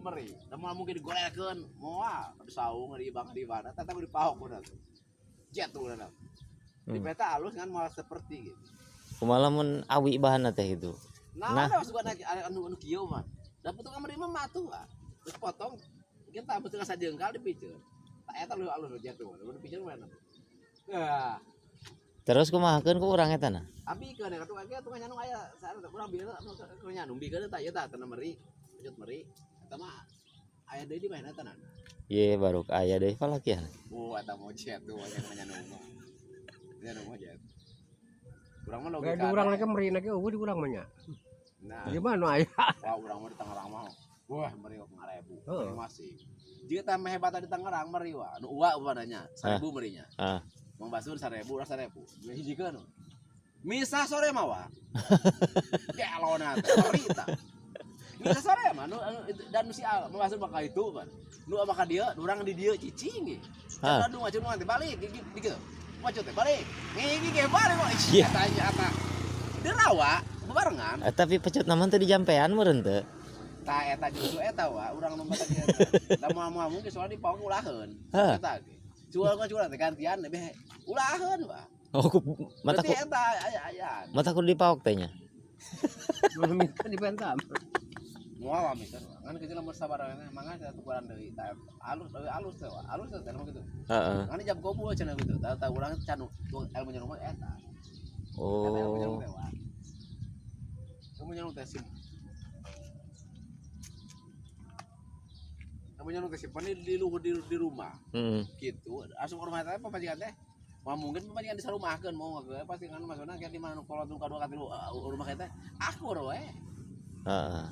Meri. Da moal mungkin digolerkeun, moal saung di bang di mana, tata dipaok udah. Jet udah. Di peta alus kan moal seperti gitu. Kumaha mun awi bahanna teh gitu. Nah, ada suka naik anu anu kieu mah. Da putung meri mah matuh ah. Terus potong mungkin tak betul sajengkal dipiceun. Tak eta leuwih alus jet tuh. Mun dipiceun mana? Nah, terus kumahakeun ku urang eta na? Abi keun eta tuh aya tukang nyandung aya saat urang bieu tukang nyandung bikeun eta ieu tah tanah meri, pecut meri. Eta mah aya deui di mana eta na? Ye baru aya deui palakian. Oh, eta mocet tuh aya nyandung mah. Nyandung mah jet. Urang mah logika. Di urang lagi meri lagi eueuh di urang mah nya. Nah, di mana aya? Wah, urang mah di Tangerang mah. Wah, meri 1000. Meri masih. Jika tambah hebat di Tangerang meri wah, nu uwa upadanya 1000 merinya. Heeh. Mang Basur 1000, urang 1000. Hijikeun. Misa sore mah wah. Kelona teh meri tah. Misa sore mah nu dan nu si Al, Mang Basur maka itu kan. Nu maka dia, urang di dieu cicing ge. Aduh ngacun mah teh balik gitu. Ngacun teh balik. Ngigi ge balik kok. Ih, eta eta. Derawa bebarengan. Tapi pecut naman teh dijampean meureun teu. Tah eta justru eta wa urang nu mata kieu. Da moal-moal mungkin soalnya dipaok ulaheun. Eta ge. Cual cual teh gantian lebih ulaheun wa. Oh, ku mata ku eta aya-aya. Mata ku dipaok teh nya. Minta dipentam. Moal wa mister. Ngan kecil lamun sabar we mangga teh tukaran deui. Tah alus deui alus teh wa. Alus teh mah kitu. Heeh. Ngan jam kobu cenah kitu. Tah tah urang can ilmu nyerung mah eta. Oh. Eta ilmu nyerung teh wa. Ilmu nyerung teh sim. Ilmu nyerung teh simpan di luhur di rumah. Gitu. Asup rumah teh pamajikan teh. Wah mungkin pamajikan disarumahkeun mau ge pasti kan maksudna kayak di mana nu kolot nu kadua katilu rumah teh akur we. Heeh.